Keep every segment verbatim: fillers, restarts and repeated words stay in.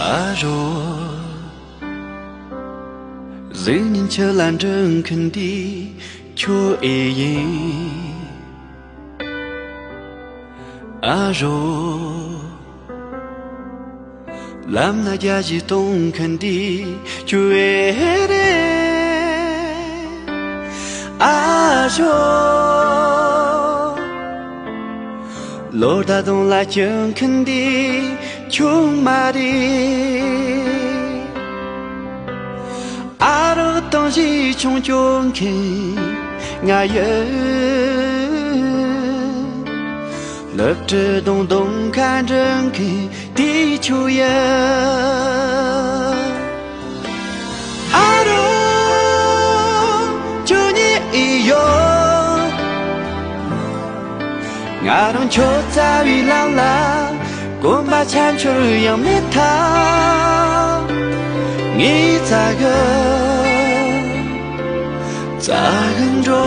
ཨ་རོ། གཟུགས་བརྙན་ཆུ་ལ་འགྲོ་མཁན་འདི་ཁྱོད་ཨེ་ཡིན། ཨ་རོ། ལམ་ལ་རྒྱ་ཞིག་གཏོང་མཁན་འདི་ཁྱོད་ཨེ་རེད། ཨ་རོ། ལོ་ཟླ་གདོང་ལ་སྐྱོན་མཁན་འདི་ཁྱོད་མ་རེད། ཨ་རོ། གཏམ་ཞིག་ཆུང་སྐྱོ་མཁན་ང་ཡིན། སློབ་གྲྭའི་གདོང་གདོང་ཁ་འདྲེན་མཁན་དེ་ཁྱོད་ཡིན། ཨ་རོ། ཁྱོད་ཉིད་ཨེ་ཡོད། ང་རང་ཁྱོད་རྩ་བའི་ལམ་ལ་གོམ་པ་ཆ་འཕྱུར་ཡང་མེད་ཐལ། ངས་བཙལ་གི་བཙལ་གི་འགྲོ།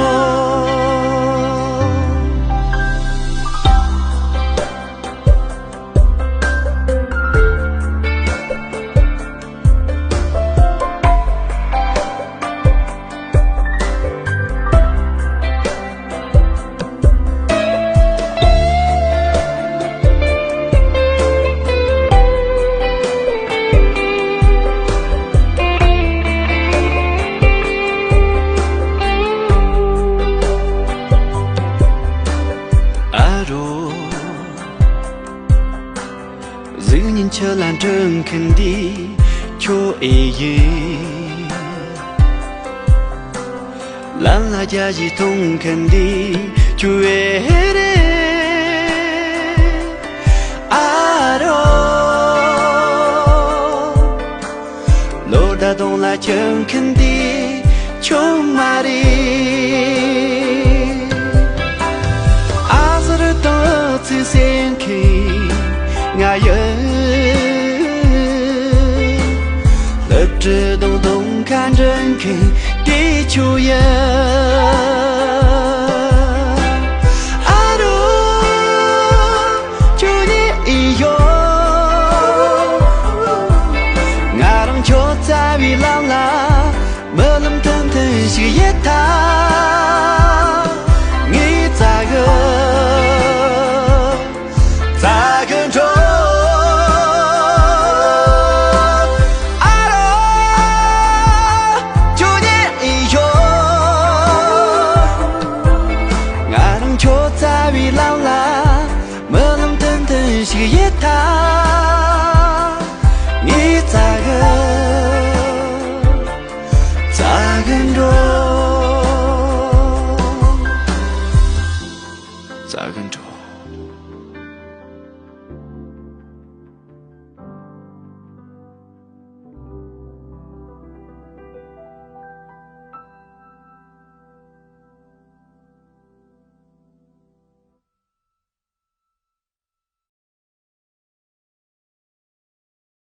ཨ་རོ། གཟུགས་བརྙན་ཆུ་ལ་འགྲོ་མཁན་འདི་ཁྱོད་ཨེ་ཡིན། ལམ་ལ་རྒྱ་ཞིག་གཏོང་མཁན་འདི་ཁྱོད་ཨེ་རེད། ཨ་རོ། ལོ་ཟླ་གདོང་ལ་སྐྱོན་མཁན་འདི་ཁྱོད་མ་རེད། ཨ་ཟེར་དང་ཨ་ཙི་ཟེར་མཁན་ང་ཡིན། སློབ་གྲྭའི་གདོང་གདོང་ཁ་འདྲེན་མཁན་དེ་ཁྱོད་ཡིན། ཨ་རོ། ཁྱོད་ཉིད་ཨེ་ཡོད། ང་རང་ཁྱོད་རྩ་བའི་ལམ་ལ་རྨི་ལམ་ཐུང་ཐུང་ཞིག་ཡིན་ཐལ། ངས་བཙལ་གི་བཙལ་གི་འགྲོ། ཨ་རོ། ཁྱོད་ཉིད་ཨེ་ཡོད། ང་རང་ཁྱོད་རྩ་བའི་ལམ་ལ་རྨི་ལམ་ཐུང་ཐུང་ཞིག་ཡིན་ཐལ།